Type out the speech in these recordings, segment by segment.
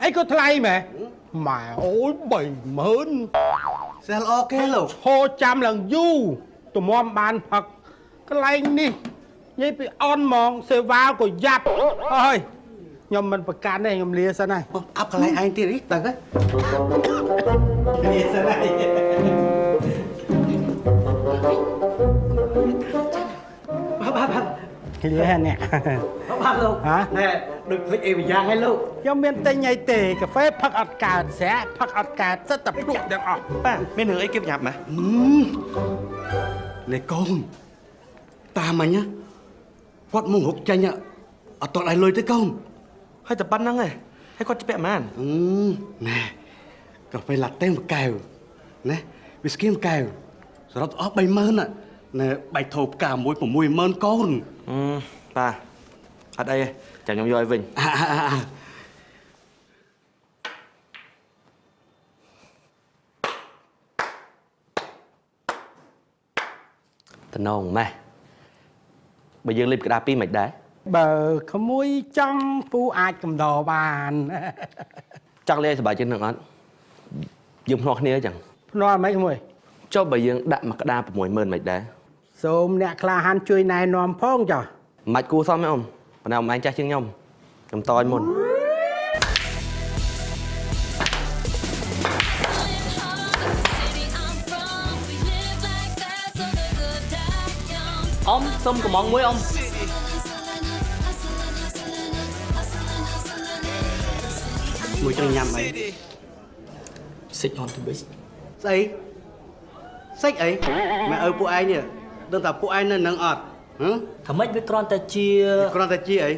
អីក៏ថ្លៃម៉ែម៉ែអូយ30000 សេះល្អគេលោក ឈរចាំឡើងយូរទំមបានផឹកកន្លែងនេះនិយាយពីអន់ហ្មងសេវាក៏យ៉ាប់អើយខ្ញុំមិនប្រកាន់ទេខ្ញុំលាសិនហើយ អាប់កន្លែងឯងទៀតនេះទៅ លាសិនហើយ បាទបាទបាទ លាហើយអ្នក បាទលោក ហ៎ ណែដូចភ្លេចអីម្យ៉ាងហើយលោក ខ្ញុំមានទិញអីទេកាហ្វេផឹកអត់កើតស្រាផឹកអត់កើតសិតតែភ្លក់ទាំងអស់ ប៉ាមានរឿងអីគេប្រញាប់ម៉េះ នេះកូនតាមអញណាគាត់មករុកចេញអត់តឲ្យលុយទេកូន ហើយតែប៉ុណ្្នឹងឯងហើយគាត់ជពាក់ប៉ុន្មាន អឺណែកាហ្វេឡាតេមួយកែវណាវីស្គីមួយកែវសរុបអស់30000ណាណែបែកថោផ្កាមួយ60000កូន អឺប៉ាអត់អីទេចាំខ្ញុំយកឲ្យវិញ អាអាអា តំណងម៉េះបើយើងលេបក្តារពីរមិនដែរ បើក្មួយចង់ពូអាចកំដរបាន ចង់លេងឲ្យសប្បាយជាងនឹងអត់យើងភ្នាល់គ្នាអញ្ចឹង ភ្នាល់មិនក្មួយ ចុះបើយើងដាក់មួយក្តារ60000មិនដែរ សូមអ្នកក្លាហានជួយណែនាំផងចុះ មិនគួរសមទេអ៊ំប៉ុន្តែអ៊ំឯងចាស់ជាងខ្ញុំខ្ញុំតឲ្យមុន អ៊ំសុំកំងមួយអ៊ំ មួយចង់ញ៉ាំអី Sit on the beach. ស្អីសាច់អីម៉ែឪពួកឯងនេះដឹងថាពួកឯងនៅនឹងអត់ហ៎ ថាម៉េចវាគ្រាន់តែជា គ្រាន់តែជាអី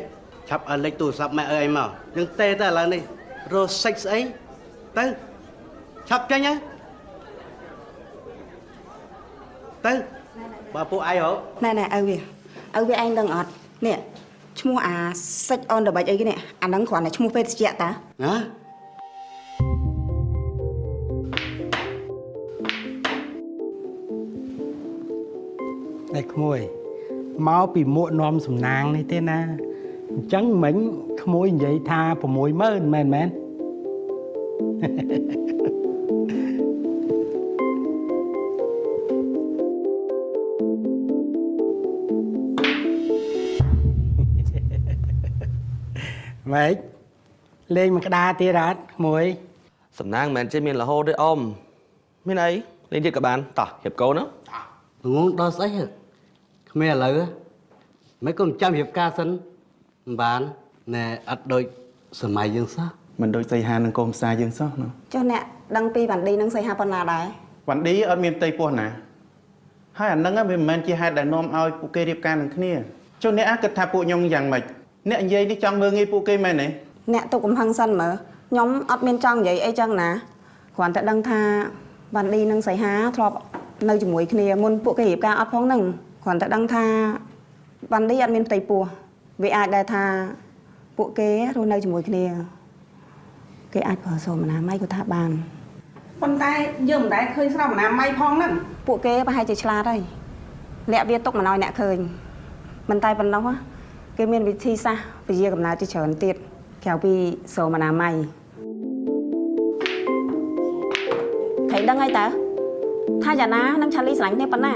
ឆាប់ឲ្យលេខទូរស័ព្ទម៉ែឪឯងមកយើងទេតែឥឡូវនេះរកសាច់ស្អីទៅឆាប់ចេញហ៎ទៅបើពួកឯងហ៎ ណែណែឪវាឪវាឯងដឹងអត់នេះឈ្មោះអាសិចអនដបិចអីគេនេះអាហ្នឹងគ្រាន់តែឈ្មោះភេទជ្ជៈតា ណា តែក្មួយមកពីមួកនាំសំណាងនេះទេណាអញ្ចឹងមិញក្មួយនិយាយថា60000មែនមែន ម៉េចលេងមួយក្តារទៀតអត់ក្មួយ សំណាងមិនមែនចេះមានរហូតទេអ៊ំមានអីលេងទៀតក៏បានតោះរៀបកូនណា ងងដល់ស្អីហ៎គ្មានឥឡូវហ៎មិនក៏ចាំរៀបការសិនមិនបានណែអត់ដូចសម័យយើងសោះ មិនដូចសីហានិងកូនផ្សារយើងសោះណា ចុះអ្នកដឹងពីវ៉ាន់ឌីនិងសីហាប៉ុណ្ណាដែរ វ៉ាន់ឌីអត់មានផ្ទៃពោះណាហើយអាហ្នឹងវាមិនមែនជាហេតុដែលនាំឲ្យពួកគេរៀបការនឹងគ្នាចុះអ្នកអាគិតថាពួកខ្ញុំយ៉ាងម៉េចអ្នកនិយាយនេះចង់មើលងាយពួកគេមែនទេ អ្នកទុកកំហឹងសិនមើលខ្ញុំអត់មានចង់និយាយអីចឹងណាគ្រាន់តែដឹងថាវ៉ាន់ឌីនិងសីហាធ្លាប់នៅជាមួយគ្នាមុនពួកគេរៀបការអត់ផងហ្នឹងគ្រាន់តែដឹងថាវ៉ាន់ឌីអត់មានផ្ទៃពោះវាអាចដែរថាពួកគេរស់នៅជាមួយគ្នាគេអាចប្រើសូមអនាម័យក៏ថាបាន ប៉ុន្តែយើងមិនដែលឃើញស្រោមអនាម័យផងហ្នឹង ពួកគេប្រហែលជាឆ្លាតហើយលាក់វាទុកមិនឲ្យអ្នកឃើញមិនតែប៉ុណ្ណោះណាគេមានវិធីសាស្ត្រពជាកំណើតជាច្រើនទៀតក្រៅពីស្រោមអនាម័យខៃដឹងហើយតើថាយ៉ាងណានឹងឆាលីស្រឡាញ់គ្នាប៉ុណ្ណា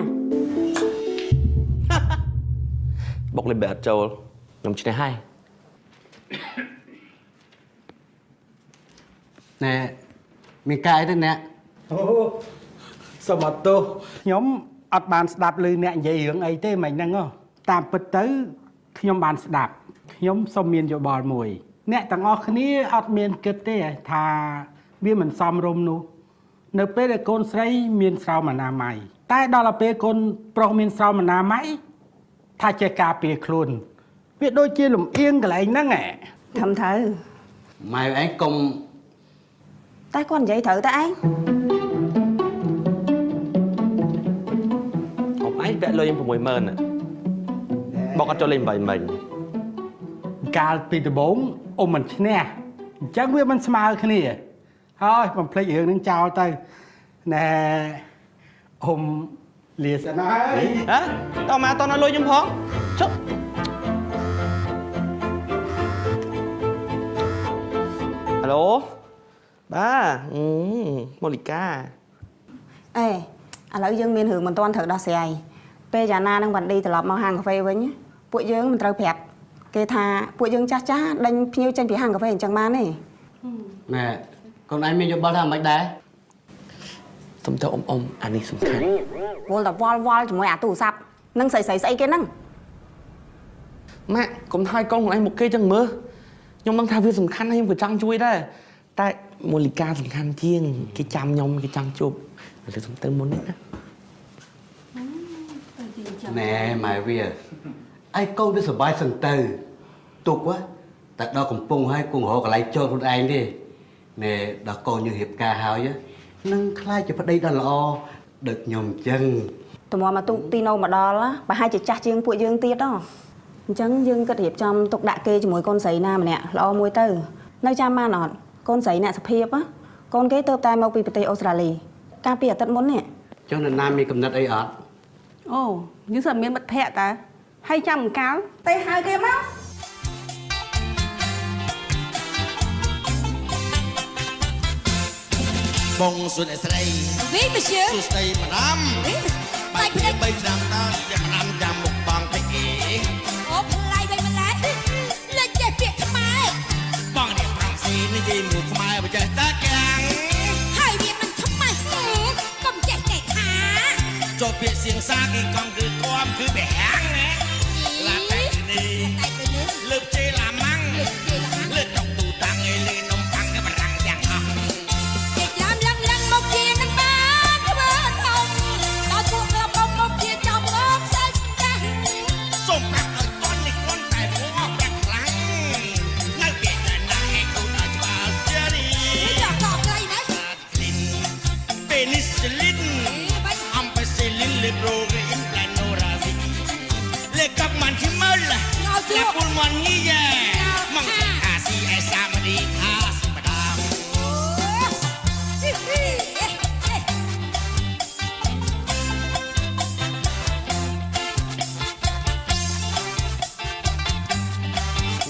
បុកលេបបែអត់ចូលខ្ញុំឈ្នះហើយ ណែមានការអីទេអ្នក អូសូមអត់ទោសខ្ញុំអត់បានស្ដាប់ឮអ្នកនិយាយរឿងអីទេមិញហ្នឹងហ៎តាមពិតទៅខ្ញុំបានស្ដាប់ខ្ញុំសូមមានយោបល់មួយ អ្នកទាំងអស់គ្នាអត់មានគិតទេថាវាមិនសមរម្យនោះ នៅពេលដែលកូនស្រីមានស្រោមអនាម័យតែដល់ទៅពេលកូនប្រុសមានស្រោមអនាម័យថាចេះការពារខ្លួន វាដូចជាលំអៀងកន្លែងហ្នឹងហ៎ ធំត្រូវ ម៉ែឯងកុំ តែគាត់និយាយត្រូវតែឯង អ៊ំឯងពាក់លុយខ្ញុំ60000ណាបុកអត់ចូលលេង8មិញ កាលពីដំបូងអ៊ំមិនឈ្នះអញ្ចឹងវាមិនស្មើគ្នាហើយបំភ្លេចរឿងហ្នឹងចោលទៅណែអ៊ំលាសិនហើយ ហ៎តមកតនៅលុយខ្ញុំផងជុប ហេឡូបាទអឺម៉ូលីកា អេឥឡូវយើងមានរឿងមិនទាន់ត្រូវដោះស្រាយពេលយ៉ាណានិងវ៉ាន់ឌីត្រឡប់មកហាងកាហ្វេវិញពួកយើងមិនត្រូវប្រាប់គេថាពួកយើងចាស់ចាស់ដេញភ្ញៀវចេញពីហាងកាហ្វេអញ្ចឹងបានទេ ណែកូនឯងមានយោបល់ថាមិនដែរ សុំទៅអ៊ំអ៊ំអានេះសំខាន់ វល់តែវល់វល់ជាមួយអាទូរស័ព្ទនិងស្រីស្រីស្អីគេហ្នឹង ម៉ាក់កុំថយកូនខ្លួនឯងមុខគេចឹងមើលខ្ញុំដឹងថាវាសំខាន់ហើយខ្ញុំក៏ចង់ជួយដែរតែម៉ូលីកាសំខាន់ជាងគេចាំខ្ញុំគេចង់ជួបឥឡូវសុំទៅមុននេះណា ណែម៉ែវាឯកូនវាសប្បាយសិនទៅទុកហ៎តែដល់កំពង់ហើយគង់រកកន្លែងចូលខ្លួនឯងទេណែដល់កូនយើងរៀបការហើយនឹងខ្លាចជាប្តីដ៏ល្អដូចខ្ញុំអញ្ចឹង តម្រាំមកទូកទីណូមកដល់ណាប្រហែលជាចាស់ជាងពួកយើងទៀតហ៎អញ្ចឹងយើងគិតរៀបចំទុកដាក់គេជាមួយកូនស្រីណាម្នាក់ល្អមួយទៅនៅចាំបានអត់កូនស្រីអ្នកសភាពណាកូនគេទៅតែមកពីប្រទេសអូស្ត្រាលីកាលពីអាទិត្យមុននេះ ចុះនរណាមានកំណត់អីអត់ អូយើងសិតមានមិត្តភ័ក្តិតាហើយចាំអង្កាលទៅហៅគេមក បងសុនស្រី វីមជា សុស្ដីម្ដាំ បាយភ្លេច បីឆ្នាំដល់ចាំម្ដាំចាំមុខបងទៅអី អូផ្លៃវិញម្ល៉េះលេចចេះពាក្យខ្មែរ បងនេះប្រងស៊ីនិយាយមួយខ្មែរបើចេះតាកាំង ហើយវាមិនខ្មាស់កុំចេះតែថា ចូលពាក្យសៀងសាគេកង់គឺគំគឺបេហាំងណាឡាតែនេះ តែទៅនេះ លើកជេឡាម៉ាំង លើកជេឡាម៉ាំង លើកដុកទូតាំងឯលេនំប៉័ងគេបារាំងទាំងអស់ ចេះឡាមឡើងឡើងមកជានឹងបានធ្វើធំដល់ពួកក្លំមកជាចំងំសាច់ចាស់ សូមប្រាប់ឲ្យកននេះកនតែមួប្រាក់ខ្លាំងនៅពាក្យតែណាឯគូដល់ច្បាល់ជារី ចកកខ្លីណា ក្លីនពេនីស៊ីលីន បាច់ អំបេស៊ីលីនលេប្រូក្រីនប្លែណូរ៉ាស៊ីលេកបមិនឈិមល ងោជក់ លេពូលមនញីយ៉ាម៉ងខាស៊ីអេសាមរីថាស៊ីបដាម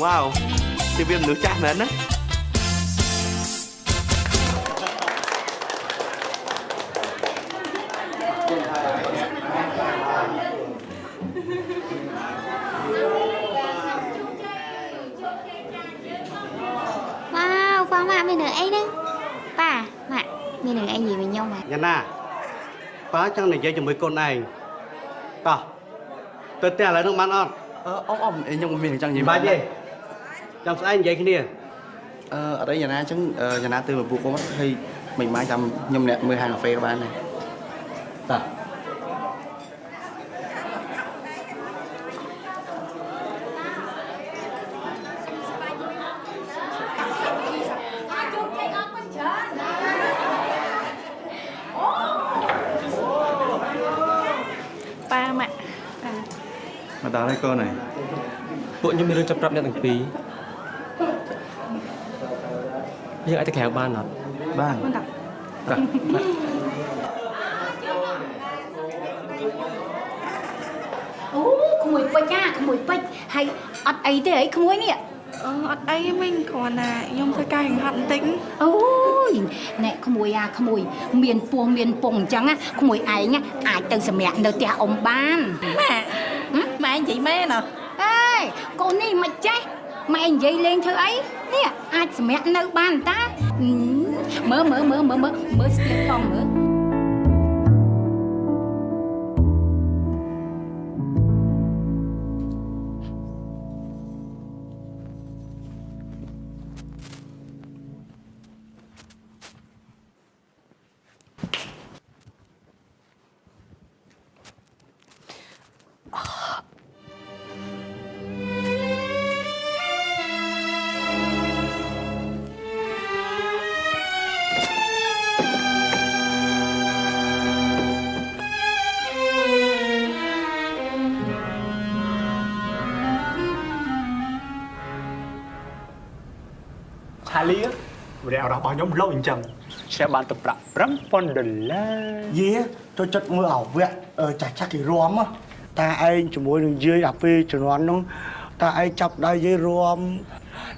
វ៉ាវជាវាមនុស្សចាស់មែនណា វ៉ាវប៉ាម៉ាក់មានរឿងអីហ្នឹងប៉ាម៉ាក់មានរឿងអីនិយាយvớiខ្ញុំហ៎ យ៉ាណាប៉ាចង់និយាយជាមួយកូនឯងតោះទៅផ្ទះឥឡូវនឹងបានអត់ អឺអ៊ំអ៊ំខ្ញុំមានចង់និយាយ បាច់ទេចាំស្អែកនិយាយគ្នា អឺអត់អីយ៉ាងណាអញ្ចឹងយ៉ាងណាទៅពពួកគាត់ហើយមិនម៉ាចាំខ្ញុំអ្នកមើលហាងកាហ្វេក៏បានដែរ តោះ ប៉ាម៉ាក់ មកដល់ហើយកូនហើយ ពួកខ្ញុំមានរឿងចាប់ប្រាប់អ្នកទាំងពីរយើងអាចទៅក្រៅបានអត់ បាន មិនតា អូក្មួយពេជ្រណាក្មួយពេជ្រហើយអត់អីទេអីក្មួយនេះ អឺអត់អីទេមីងគ្រាន់តែខ្ញុំធ្វើការហិង្ហត់បន្តិច អូយណែក្មួយអាក្មួយ មានពោះមានពងអញ្ចឹងណាក្មួយឯងណាអាចទៅសម្រាប់នៅផ្ទះអ៊ំបាន ម៉ាក់ម៉ែនិយាយមែនអ អេកូននេះមិនចេះម៉ែនិយាយលេងធ្វើអីនេះអាចសម្រាប់នៅបានតាមើលមើលមើលមើលមើលមើលស្ទៀបផងមើល ឆាលីម្នាក់របស់ខ្ញុំលោកអញ្ចឹងឈ្នះបានទឹកប្រាក់5000ដុល្លារ យេចូលចិត្តមើលអាវៈចាស់ចាស់គេរំហ៎តាឯងជាមួយនឹងយាយអាពេលជំនាន់នោះតាឯងចាប់ដៃយាយរំ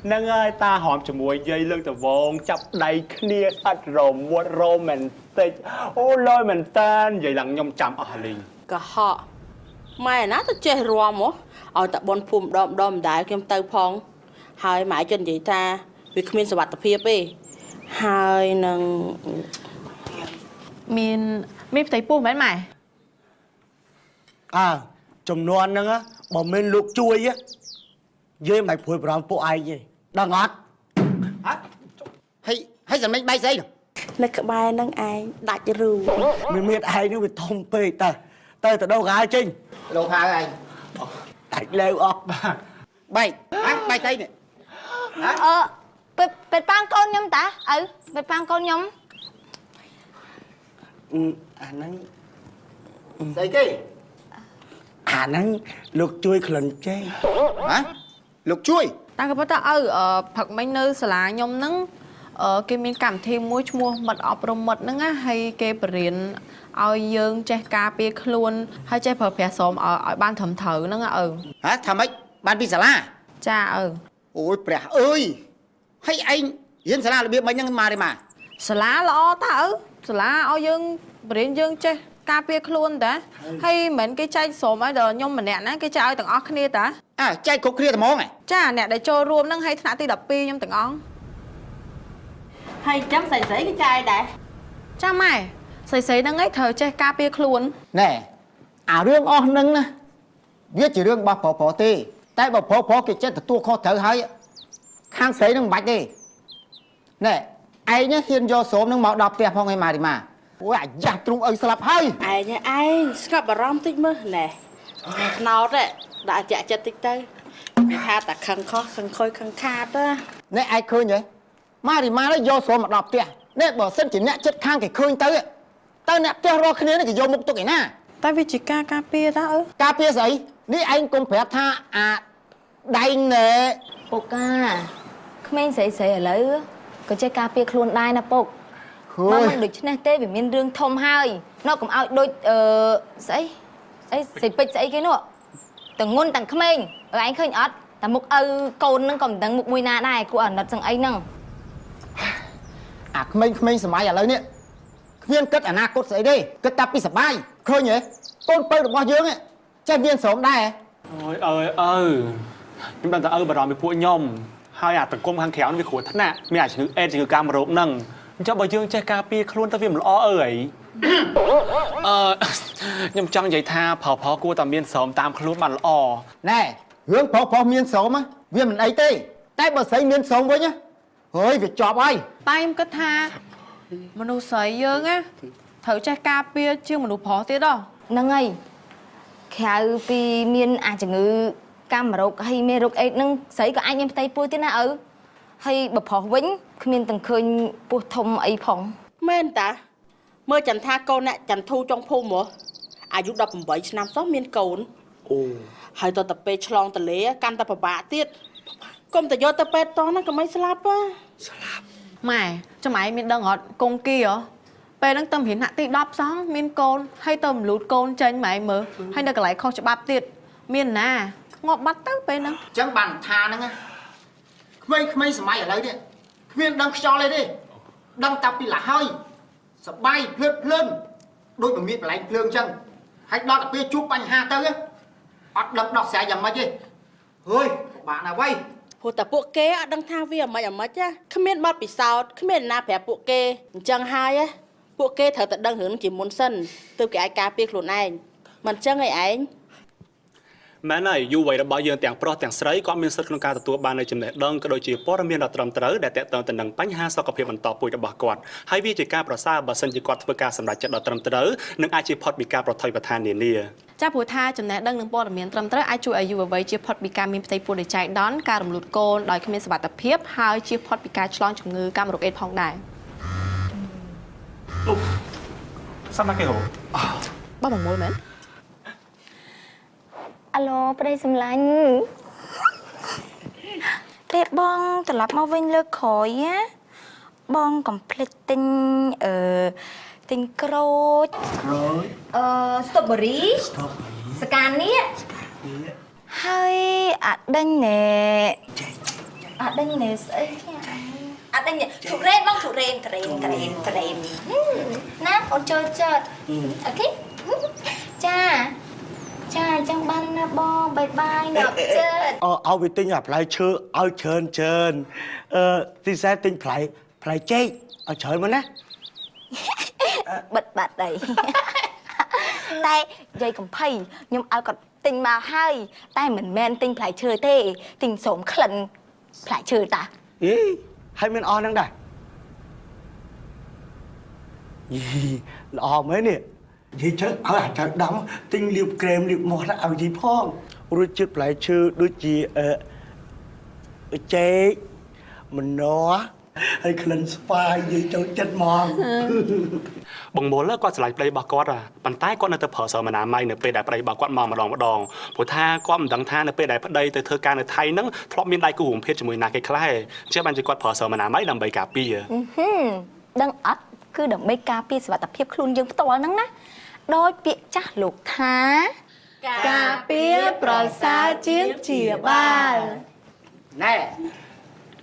ហ្នឹងហើយតាហមជាមួយយាយលើកដវងចាប់ដៃគ្នាស្អិតរមួតរ៉ូមែនតិចអូលយមែនតានិយាយឡើងខ្ញុំចាំអស់លីង កុហកម៉ែណាទៅចេះរាំហ៎ឲ្យតែបនភូមិដមដមមិនដែលខ្ញុំទៅផង ហើយម៉ែជិននិយាយថាវាគ្មានសុវត្ថិភាពទេហើយនឹង មានមានផ្ទៃពោះមែនម៉ែ អើចំនួនហ្នឹងណាបើមានលោកជួយហ៎យើងមិនព្រួយបារម្ភពួកឯងទេដឹងអត់ ហើយហើយសម្លេងបែកស្អីនោះ នៅក្បែរនឹងឯងដាច់រូ មានមានឯងហ្នឹងវាធំពេកតើទៅទៅដូរកាយចេញ ដូរខៅឯង ដាច់លែវអស់បាទ បែកហ៎បែកស្អីនេះ អឺពេតពេតប៉ាងកូនខ្ញុំតាឪពេតប៉ាងកូនខ្ញុំ អាហ្នឹង ស្អីគេ អាហ្នឹងលោកជួយក្លិនចេក ហ៎លោកជួយ តាមក៏ប៉ុន្តែឪអឺផឹកមិញនៅសាលាខ្ញុំហ្នឹងអឺគេមានកម្មវិធីមួយឈ្មោះមិត្តអប់រំមិត្តហ្នឹងណាហើយគេបរៀនឲ្យយើងចេះការពារខ្លួនហើយចេះប្រើប្រាស់ស្រោមឲ្យឲ្យបានត្រឹមត្រូវហ្នឹងណាឪ ហ៎ថាម៉េចបានពីសាលា ចាឪ អូយព្រះអើយហើយឯងរៀនសាលារបៀបម៉េចហ្នឹងមកទេមក សាលាល្អតាឪសាលាឲ្យយើងបរៀនយើងចេះការពារខ្លួនតាហើយមិនមែនគេចែកស្រោមឲ្យដល់ខ្ញុំម្នាក់ណាគេចែកឲ្យទាំងអស់គ្នាតា អើចែកគ្រប់គ្នាតែហ្មងហ៎ ចាអ្នកដែលចូលរួមហ្នឹងហើយថ្នាក់ទី12ខ្ញុំទាំងអង្គ ហើយចាំស្រីស្រីគេចាយដែរ ចាម៉ែស្រីស្រីហ្នឹងឯងត្រូវចេះការពារខ្លួន ណែអារឿងអស់ហ្នឹងណាវាជារឿងរបស់ប្រុសប្រុសទេតែបើប្រុសប្រុសគេចេះទទួលខុសត្រូវហើយខាងស្រីហ្នឹងមិនបាច់ទេណែឯងណាហ៊ានយកស្រោមហ្នឹងមកដល់ផ្ទះផងឯម៉ារីម៉ាអូយអាយ៉ាស់ទ្រូងឪស្លាប់ហើយ ឯងឯងស្ងប់អារម្មណ៍តិចមើលណែខ្នោតដាក់ចាក់ចិត្តតិចទៅគេថាតែខឹងខុសខឹងខុយខឹងខាតណា ណែឯងឃើញទេម៉ារីម៉ានេះយកស្រោមមកដល់ផ្ទះណែបើសិនជាអ្នកចិត្តខាងគេឃើញទៅតើអ្នកផ្ទះរាល់គ្នានេះគេយកមុខទុកឯណា តែវាជាការការពារតាឪ ការពារស្អីនេះឯងកុំប្រាប់ថាអាដែងណែ ពុកកាក្មេងស្រីស្រីឥឡូវក៏ចេះការពារខ្លួនដែរណាពុកបើមិនដូច្នេះទេវាមានរឿងធំហើយណោះកុំឲ្យដូចអឺស្អីស្អីស្រីពេជ្រស្អីគេនោះទាំងងុនទាំងក្មេងឯងឃើញអត់តែមុខឪកូនហ្នឹងក៏មិនដឹងមុខមួយណាដែរគួរអាណិតសឹងអីហ្នឹង អាក្មេងៗសម័យឥឡូវនេះគ្មានគិតអនាគតស្អីទេគិតតែពីសបាយឃើញទេកូនពៅរបស់យើងចេះមានស្រោមដែរ អូយអើយអើខ្ញុំដឹងតែឪបារម្ភពីពួកខ្ញុំហើយអាតង្គមខាងក្រៅនេះវាគ្រោះថ្នាក់មានអាជំងឺអេដជំងឺកាមរោគហ្នឹងអញ្ចឹងបើយើងចេះការពារខ្លួនទៅវាមិនល្អអើយអឺខ្ញុំចង់និយាយថាប្រុសប្រុសគួរតែមានស្រោមតាមខ្លួនបានល្អ ណែរឿងប្រុសប្រុសមានស្រោមវាមិនអីទេតែបើស្រីមានស្រោមវិញហើយវាចប់ហើយ តែខ្ញុំគិតថាមនុស្សស្រីយើងណាត្រូវចេះការពារជាងមនុស្សប្រុសទៀតហ៎ ហ្នឹងហើយក្រៅពីមានអាជំងឺកាមរោគហើយមានរោគអេដហ្នឹងស្រីក៏អាចមានផ្ទៃពោះទៀតណាឪហើយបើប្រុសវិញគ្មានទាំងឃើញពោះធំអីផង មែនតាមើលចន្ទថាកូនអ្នកចន្ទធូចុងភូមិហ៎អាយុ18ឆ្នាំសោះមានកូន អូ ហើយតទៅពេលឆ្លងទលេកាន់តែពិបាកទៀតកុំតែយកទៅពេទ្យតោះណាកុំឲ្យស្លាប់ណា ម៉ែចាំឯងមានដឹងអត់កងគីហ៎ពេលហ្នឹងទៅរៀនថ្នាក់ទី10សោះមានកូនហើយទៅមលូតកូនចេញម៉ែឯងមើលហើយនៅកន្លែងខុសច្បាប់ទៀតមានណាងាប់បាត់ទៅពេលហ្នឹង អញ្ចឹងបានថាហ្នឹងណាក្មេងៗសម័យឥឡូវនេះគ្មានដឹងខ្យល់អីទេដឹងតែពីលហើយសបាយភ្លើតភ្លើនដូចមមាចបន្លែងភ្លើងអញ្ចឹងហើយដល់ទៅពេលជួបបញ្ហាទៅអត់ដឹងដោះស្រាយយ៉ាងម៉េចទេហើយពិបាកណាស់វ៉ៃ ព្រោះតែពួកគេអត់ដឹងថាវាអាម៉េចអាម៉េចណាគ្មានបទពិសោធន៍គ្មានអ្នកណាប្រាប់ពួកគេអញ្ចឹងហើយណាពួកគេត្រូវតែដឹងរឿងជាមុនសិនទើបគេអាចការពារខ្លួនឯងមិនអញ្ចឹងឯឯង មែនហើយយុវវ័យរបស់យើងទាំងប្រុសទាំងស្រីក៏មានសិទ្ធិក្នុងការទទួលបាននូវចំណេះដឹងក៏ដូចជាព័ត៌មានដ៏ត្រឹមត្រូវដែលទាក់ទងទៅនឹងបញ្ហាសុខភាពបន្តពូជរបស់គាត់ហើយវាជាការប្រសើរបើសិនជាគាត់ធ្វើការសម្រេចចិត្តដ៏ត្រឹមត្រូវនិងអាចជៀសផុតពីការប្រថុយប្រថាននានា ចាព្រោះថាចំណេះដឹងនិងព័ត៌មានត្រឹមត្រូវអាចជួយឲ្យយុវវ័យជៀសផុតពីការមានផ្ទៃពោះដោយចៃដន្យការរំលូតកូនដោយគ្មានសុវត្ថិភាពហើយជៀសផុតពីការឆ្លងជំងឺកាមរោគអេដផងដែរ សំណាក់គេហ៎ បងមងមូលមែន អាឡូប្តីសម្លាញ់ពេលបងត្រឡប់មកវិញលើកក្រោយណាបងកុំភ្លេចទិញអឺទិញក្រូច ក្រូច អឺស្ទ្រូប៊េរី ស្ទ្រូប៊េរី សកានេះហើយអាដេញណែ អត់ដឹងនេះស្អីគេអត់ដឹងទុរេនបងទុរេនទុរេនទុរេនទុរេនណាអូនចូលចិត្តអូខេចាចាអញ្ចឹងបានណាបងបាយបាយណាប់ចិត្ត អឲ្យវាទិញអាផ្លែឈើឲ្យច្រើនច្រើនអឺទីសែទិញផ្លែផ្លែចេកឲ្យច្រើនមកណា បិទបាត់អីតែយាយកំភៃខ្ញុំឲ្យគាត់ទិញមកហើយតែមិនមែនទិញផ្លែឈើទេទិញស្រោមក្លិនផ្លែឈើតា អីហើយមានអស់ហ្នឹងដែរយីល្អមែននេះនិយាយចឹងឲ្យអាចៅដាំទិញលាបក្រែមលាបមាត់ឲ្យយីផងរសជាតិផ្លែឈើដូចជាអឺចេកម្នាស់ហើយក្លិនស្វាយនិយាយចូលចិត្តហ្មង បងមុលគាត់ស្រឡាញ់ប្តីរបស់គាត់ប៉ុន្តែគាត់នៅតែប្រើស្រោមអនាម័យនៅពេលដែលប្តីរបស់គាត់មកម្ដងម្ដងព្រោះថាគាត់មិនដឹងថានៅពេលដែលប្តីទៅធ្វើការនៅថៃហ្នឹងធ្លាប់មានដៃគូរួមភេទជាមួយណាគេខ្លះឯងអញ្ចឹងបានជាគាត់ប្រើស្រោមអនាម័យដើម្បីការពារ ដឹងអត់គឺដើម្បីការពារសុវត្ថិភាពខ្លួនយើងផ្ទាល់ហ្នឹងណាដោយពាក្យចាស់លោកថា ការពារប្រសើរជាងជាបាល ណែ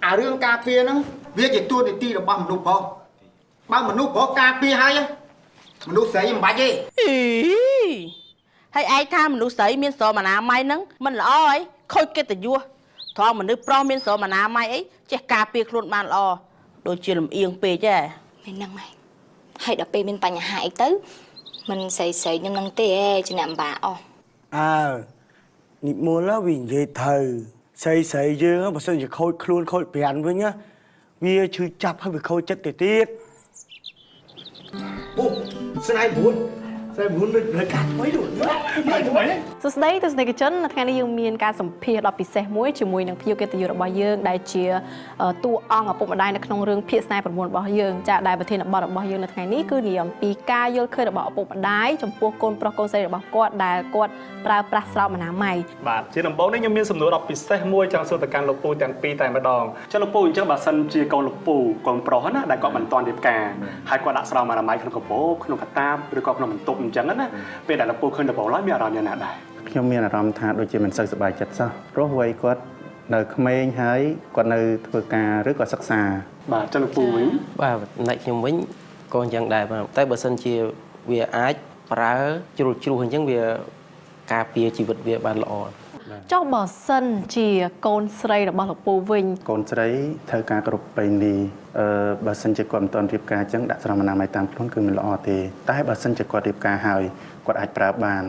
អារឿងការពារហ្នឹងវាជាតួនាទីរបស់មនុស្សប្រុសបើមនុស្សប្រុសការពារហើយមនុស្សស្រីមិនបាច់ទេ ហើយឯងថាមនុស្សស្រីមានស្រោមអនាម័យហ្នឹងមិនល្អអីខូចកិត្តិយសត្រង់មនុស្សប្រុសមានស្រោមអនាម័យអីចេះការពារខ្លួនបានល្អដូចជាលំអៀងពេកហ៎ មែនហ្នឹងហើយហើយដល់ពេលមានបញ្ហាអីទៅមិនស្រីស្រីខ្ញុំនឹងទេជាអ្នកអំបាអស់ អើនិមលវានិយាយត្រូវស្រីស្រីយើងបើសិនជាខូចខ្លួនខូចប្រានវិញណាវាឈឺចាប់ហើយវាខូចចិត្តទៅទៀតអូស្នេហ៍9ស្នេហ៍9ដូចផ្លូវការថ្មីដូចថ្មី សួស្តីទស្សនិកជននៅថ្ងៃនេះយើងមានការសម្ភាសន៍ដ៏ពិសេសមួយជាមួយនឹងភ្ញៀវកិត្តិយសរបស់យើងដែលជាតួអង្គឪពុកម្ដាយនៅក្នុងរឿងភាគស្នេហ៍9របស់យើងចាដែលប្រធានបទរបស់យើងនៅថ្ងៃនេះគឺនិយាយអំពីការយល់ឃើញរបស់ឪពុកម្ដាយចំពោះកូនប្រុសកូនស្រីរបស់គាត់ដែលគាត់ប្រើប្រាស់ស្រោមអនាម័យ បាទជាដំបូងនេះខ្ញុំមានសំណួរដ៏ពិសេសមួយចង់សួរទៅកាន់លោកពូទាំងពីរតែម្ដងចឹងលោកពូអញ្ចឹងបើសិនជាកូនលោកពូកូនប្រុសណាដែលគាត់មិនទាន់រៀបការហើយគាត់ដាក់ស្រោមអនាម័យក្នុងកាបូបក្នុងកាតាបឬក៏ក្នុងបន្ទប់អញ្ចឹងណាពេលដែលលោកពូឃើញដំបូងឡើយមានអារម្មណ៍យ៉ាងណាដែរ ខ្ញុំមានអារម្មណ៍ថាដូចជាមិនសូវសប្បាយចិត្តសោះព្រោះវ័យគាត់នៅក្មេងហើយគាត់នៅធ្វើការឬក៏សិក្សា បាទចឹងលោកពូវិញ បាទផ្នែកខ្ញុំវិញក៏អញ្ចឹងដែរបាទតែបើសិនជាវាអាចប្រើជ្រុលជ្រុះអញ្ចឹងវាការពារជីវិតវាបានល្អ ចុះបើសិនជាកូនស្រីរបស់លោកពូវិញ កូនស្រីត្រូវការគ្រប់ពេញនេះបើសិនជាគាត់មិនទាន់រៀបការអញ្ចឹងដាក់ស្រោមអនាម័យតាមខ្លួនគឺមិនល្អទេតែបើសិនជាគាត់រៀបការហើយគាត់អាចប្រើបាន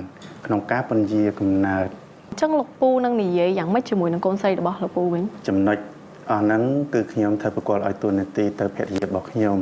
ក្នុងការពន្យាកំណើត អញ្ចឹងលោកពូនឹងនិយាយយ៉ាងម៉េចជាមួយនឹងកូនស្រីរបស់លោកពូវិញ ចំណុចអស់ហ្នឹងគឺខ្ញុំត្រូវប្រកល់ឲ្យតួនាទីទៅភរិយារបស់ខ្ញុំ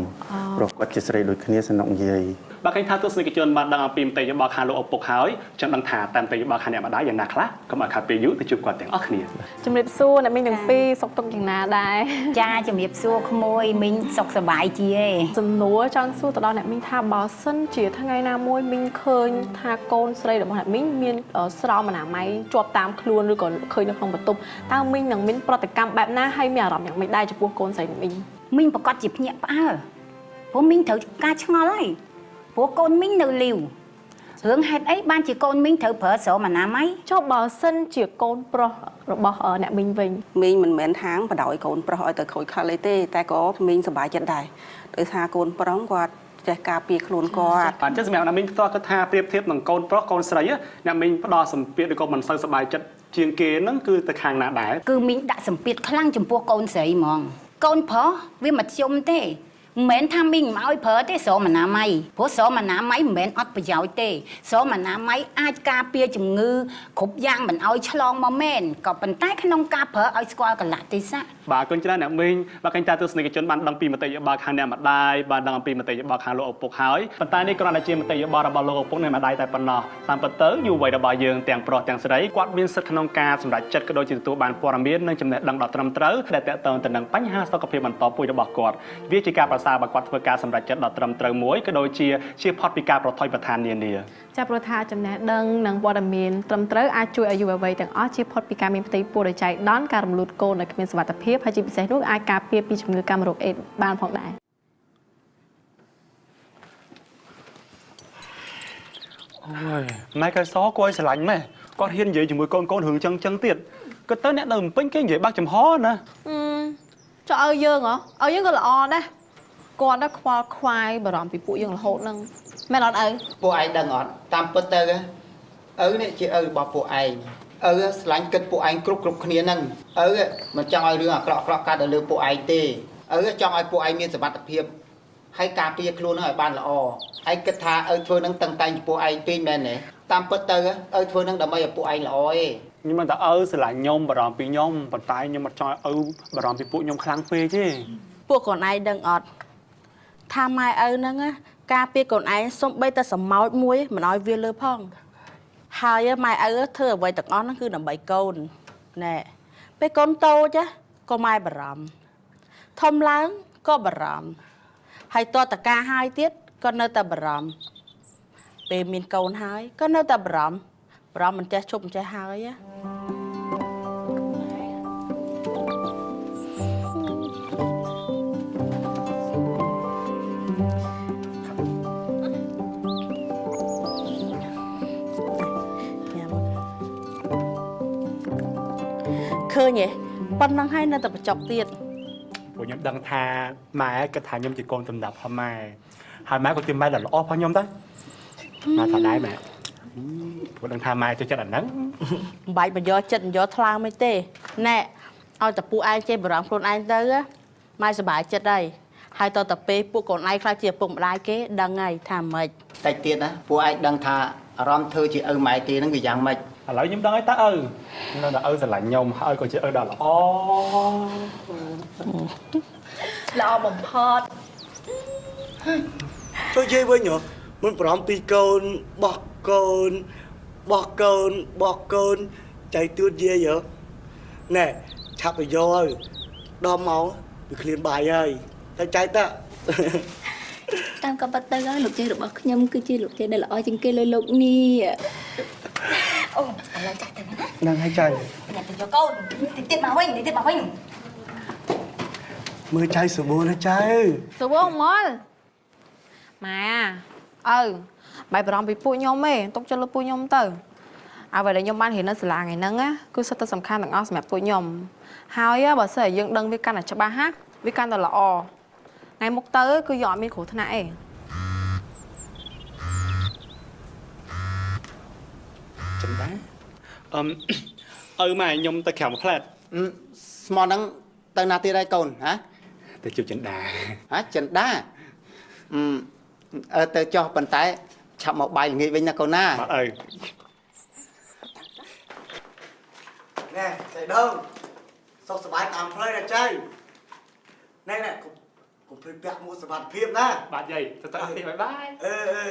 ព្រោះគាត់ជាស្រីដូចគ្នាសំណុកនិយាយ បាទឃើញថាទស្សនិកជនបានដឹងអំពីមតិយោបល់ខាងលោកឪពុកហើយចាំដឹងថាតាមមតិយោបល់ខាងអ្នកម្ដាយយ៉ាងណាខ្លះកុំឲ្យខាតពេលយូរទៅជួបគាត់ទាំងអស់គ្នា ជំរាបសួរអ្នកមីងទាំងពីរសុខទុក្ខយ៉ាងណាដែរ ចាជំរាបសួរក្មួយមីងសុខសប្បាយជាឯង សំណួរចង់សួរទៅដល់អ្នកមីងថាបើសិនជាថ្ងៃណាមួយមីងឃើញថាកូនស្រីរបស់អ្នកមីងមានស្រោមអនាម័យជាប់តាមខ្លួនឬក៏ឃើញនៅក្នុងបន្ទប់តើមីងនឹងមានប្រតិកម្មបែបណាហើយមានអារម្មណ៍យ៉ាងម៉េចដែរចំពោះកូនស្រីអ្នកមីង មីងប្រកាសជាភ្ញាក់ផ្អើលព្រោះមីងត្រូវការឆ្ងល់ហើយព្រោះកូនមីងនៅលីវរឿងហេតុអីបានជាកូនមីងត្រូវប្រើស្រោមអនាម័យ ចុះបើសិនជាកូនប្រុសរបស់អ្នកមីងវិញ មីងមិនមែនហាងបដ ாய் កូនប្រុសឲ្យទៅខូចខលអីទេតែក៏មីងសប្បាយចិត្តដែរដោយសារកូនប្រុសគាត់ចេះការពារខ្លួនគាត់ បាទអញ្ចឹងសម្រាប់អ្នកមីងផ្ទាល់គាត់ថាប្រៀបធៀបនឹងកូនប្រុសកូនស្រីអ្នកមីងផ្ដល់សម្ពាធឬក៏មិនសូវសប្បាយចិត្តជាងគេហ្នឹងគឺទៅខាងណាដែរ គឺមីងដាក់សម្ពាធខ្លាំងចំពោះកូនស្រីហ្មងកូនប្រុសវាមធ្យមទេមិនមែនថាមីងមិនឲ្យប្រើទេស្រោមអនាម័យព្រោះស្រោមអនាម័យមិនមែនអត់ប្រយោជន៍ទេស្រោមអនាម័យអាចការពារជំងឺគ្រប់យ៉ាងមិនឲ្យឆ្លងមកមែនក៏ប៉ុន្តែក្នុងការប្រើឲ្យស្គាល់កលៈទេសៈ បាទអរគុណច្រើនអ្នកមីងបាទឃើញថាទស្សនិកជនបានដឹងពីមតិយោបល់ខាងអ្នកម្ដាយបានដឹងអំពីមតិយោបល់ខាងលោកឪពុកហើយប៉ុន្តែនេះគ្រាន់តែជាមតិយោបល់របស់លោកឪពុកនិងម្ដាយតែប៉ុណ្ណោះតាមពិតទៅយុវវ័យរបស់យើងទាំងប្រុសទាំងស្រីគាត់មានសិទ្ធិក្នុងការសម្រេចចិត្តក៏ដូចជាទទួលបានព័ត៌មាននិងចំណេះដឹងដ៏ត្រឹមត្រូវដែលទាក់ទងទៅនឹងបញ្ហាសុខភាពបន្តពូជរបស់គាត់វាជាការប្រសើរបើគាត់ធ្វើការសម្រេចចិត្តដ៏ត្រឹមត្រូវមួយក៏ដូចជាជៀសផុតពីការប្រថុយប្រថាននានា ចាព្រោះថាចំណេះដឹងនិងព័ត៌មានត្រឹមត្រូវអាចជួយឲ្យយុវវ័យទាំងអស់ជៀសផុតពីការមានផ្ទៃពោះដោយចៃដន្យការរំលូតកូនដោយគ្មានសុវត្ថិភាពហើយជាពិសេសនោះអាចការពារពីជំងឺកាមរោគអេដស៍បានផងដែរ អូយម៉ែកែសគាត់ឲ្យស្រឡាញ់ម៉ែគាត់ហ៊ាននិយាយជាមួយកូនកូនរឿងចឹងចឹងទៀតគាត់ទៅអ្នកនៅភ្នំពេញគេនិយាយបាក់ចំហណា ចុះឲ្យយើងហ៎ឲ្យយើងក៏ល្អដែរគាត់ដល់ខ្វល់ខ្វាយបារម្ភពីពួកយើងរហូតហ្នឹងមែនអត់ឪ ពួកឯងដឹងអត់តាមពិតទៅឪនេះជាឪរបស់ពួកឯងឪស្រឡាញ់គិតពួកឯងគ្រប់គ្រប់គ្នាហ្នឹងឪមិនចង់ឲ្យរឿងអាក្រក់អាក្រក់កើតទៅលើពួកឯងទេឪចង់ឲ្យពួកឯងមានសមត្ថភាពហើយការពារខ្លួននឹងឲ្យបានល្អឯងគិតថាឪធ្វើនឹងតឹងតែងចំពោះឯងពេកមែនទេតាមពិតទៅឪធ្វើនឹងដើម្បីឲ្យពួកឯងល្អឯង ខ្ញុំមិនតែឪស្រឡាញ់ខ្ញុំបារម្ភពីខ្ញុំប៉ុន្តែខ្ញុំមិនចង់ឲ្យឪបារម្ភពីពួកខ្ញុំខ្លាំងពេកទេ ពួកកូនឯងដឹងអត់ថាម៉ែឪហ្នឹងណាការពារកូនឯងសំបីតែសម្ោចមួយមិនឲ្យវាលើផងហើយម៉ែឪធ្វើអ្វីទាំងអស់ហ្នឹងគឺដើម្បីកូនណែពេលកូនតូចក៏ម៉ែបារម្ភធំឡើងក៏បារម្ភហើយតតការហើយទៀតក៏នៅតែបារម្ភពេលមានកូនហើយក៏នៅតែបារម្ភបារម្ភមិនចេះឈប់មិនចេះហើយណាឃើញទេប៉ុណ្ណឹងហើយនៅតែបញ្ចុកទៀត ព្រោះខ្ញុំដឹងថាម៉ែគិតថាខ្ញុំជាកូនកំណប់ផងម៉ែហើយម៉ែក៏ជាម៉ែដ៏ល្អផងខ្ញុំដែរម៉ែថាដែរម៉ែព្រោះដឹងថាម៉ែចូលចិត្តអាហ្នឹង មិនបាច់បញ្យកចិត្តបញ្យកថ្លើមអីទេណែឲ្យតែពួកឯងចេះបារម្ភខ្លួនឯងទៅម៉ែសប្បាយចិត្តហើយហើយតទៅពេលពួកកូនឯងខ្លះជាឪពុកម្ដាយគេដឹងហើយថាម៉េច តិចទៀតណាពួកឯងដឹងថាអារម្មណ៍ធ្វើជាឪម៉ែគេហ្នឹងវាយ៉ាងម៉េច ឥឡូវខ្ញុំដឹងហើយតើឪខ្ញុំដឹងថាឪស្រឡាញ់ខ្ញុំហើយក៏ជាឪដ៏ល្អ ល្អបំផុត ចូលយាយវិញហ៎មិនបារម្ភពីកូនបោះកូនបោះកូនបោះកូនចៃទួតយាយហ៎ណែឆាប់ទៅយកហើយដល់មកវាឃ្លានបាយហើយតែចៃតើ តាមក៏ប៉ិតទៅហើយលោកយាយរបស់ខ្ញុំគឺជាលោកយាយដែលល្អជាងគេលើលោកនេះអូឥឡូវចាស់ទៅណា ហ្នឹងហើយចៃ ញ៉ាំទៅយកកូនតិចទៀតមកវិញតិចទៀតមកវិញ មើលចៃសបូរណាចៅ សវងមកម៉ែឪបាយបារម្ភពីពួកខ្ញុំទេទុកចិត្តលើពួកខ្ញុំទៅអ្វីដែលខ្ញុំបានរៀននៅសាលាថ្ងៃហ្នឹងណាគឺសុទ្ធតែសំខាន់ទាំងអស់សម្រាប់ពួកខ្ញុំហើយបើសិនជាយើងដឹងវាកាន់តែច្បាស់ហាវាកាន់តែល្អថ្ងៃមុខទៅគឺយើងអត់មានគ្រោះថ្នាក់ទេ ចិនដាឪម៉ែខ្ញុំទៅក្រៅមួយផ្លែត ស្មោះហ្នឹងទៅណាទៀតហើយកូនហ៎ ទៅជួបចិនដា ហ៎ចិនដាអឺទៅចុះប៉ុន្តែឆាប់មកបាយល្ងាចវិញណាកូនណា បាទឪ ណែចៃដងសុខសប្បាយតាមផ្លូវណាចៅណែណែកុំភ្លេចពាក់មួកសុវត្ថិភាពណា បាទយាយទៅទៅអត់ទេបាយបាយ អឺអឺ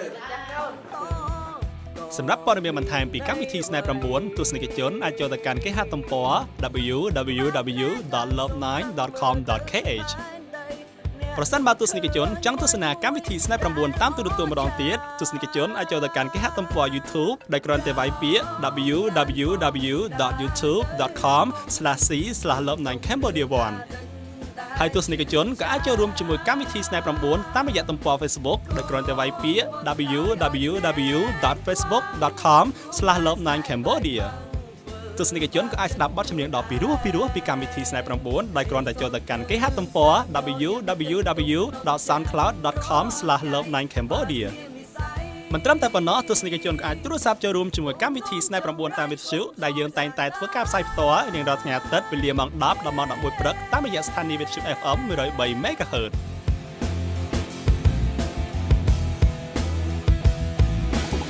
សម្រាប់ព័ត៌មានបន្ថែមពីកម្មវិធីស្នេហ៍9ទស្សនិកជនអាចចូលទៅកាន់គេហទំព័រ www.love9.com.kh ប្រសិនបើទស្សនិកជនចង់ទស្សនាកម្មវិធីស្នេហ៍9តាមទូរទស្សន៍ម្ដងទៀតទស្សនិកជនអាចចូលទៅកាន់គេហទំព័រ YouTube ដោយគ្រាន់តែវាយពាក្យ www.youtube.com/c/love9cambodia1 ហើយទស្សនិកជនក៏អាចចូលរួមជាមួយកម្មវិធីស្នេហ៍9តាមរយៈទំព័រ Facebook ដោយគ្រាន់តែវាយពាក្យ www.facebook.com/love9cambodia ទស្សនិកជនក៏អាចស្ដាប់បទចម្រៀងដ៏ពីរោះពីរោះពីកម្មវិធីស្នេហ៍9ដោយគ្រាន់តែចូលទៅកាន់គេហទំព័រ www.soundcloud.com/love9cambodia មិនត្រឹមតែប៉ុណ្ណោះទស្សនិកជនក៏អាចទូរស័ព្ទចូលរួមជាមួយកម្មវិធីស្នេហ៍9តាមវិទ្យុដែលយើងតែងតែធ្វើការផ្សាយផ្ទាល់រៀងរាល់ថ្ងៃអាទិត្យវេលាម៉ោង10ដល់ម៉ោង11ព្រឹកតាមរយៈស្ថានីយ៍វិទ្យុ FM 103 MHz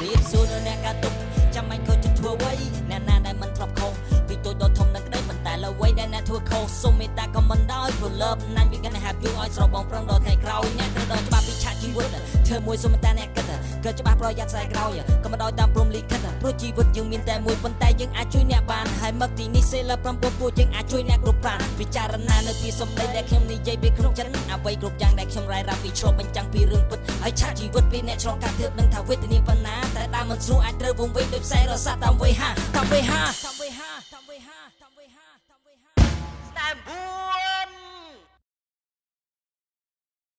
រៀបសួរដល់អ្នកកើតទុកចាំបាញ់ក៏ចិត្តធ្វើអ្វីអ្នកណាដែលមិនធ្លាប់ខុសពីតូចដល់ធំនឹងក្តីប៉ុន្តែលើអ្វីដែលអ្នកធ្វើខុសសូមមេត្តាកុំមិនដោយព្រោះ love ណាញ់ we gonna have you ឲ្យស្របងប្រឹងដល់ថ្ងៃក្រោយអ្នកត្រូវដល់ច្បាប់ពីឆាកជីវិតធ្វើមួយសូមមេត្តាអ្នកគិតក៏ច្បាស់ប្រយ័ត្នស្អែកក្រោយកុំមិនដោយតាមព្រំលិខិតព្រោះជីវិតយើងមានតែមួយប៉ុន្តែយើងអាចជួយអ្នកបានហើយមកទីនេះសេឡា9ពួកយើងអាចជួយអ្នកគ្រប់ប្រាណពិចារណានៅពីសម្ដីដែលខ្ញុំនិយាយពីក្នុងចិត្តអ្វីគ្រប់យ៉ាងដែលខ្ញុំរាយរាប់ពីឆ្លុះបញ្ចាំងពីរឿងពិតហើយឆាកជីវិតពីអ្នកឆ្លងកាត់ទើបនឹងថាវេទនាប៉ុណ្ណាតែដើមមិនស្រួលអាចត្រូវវង្វេងដូចផ្សែរសាតាមវេហាតាមវេហាតាមវេហា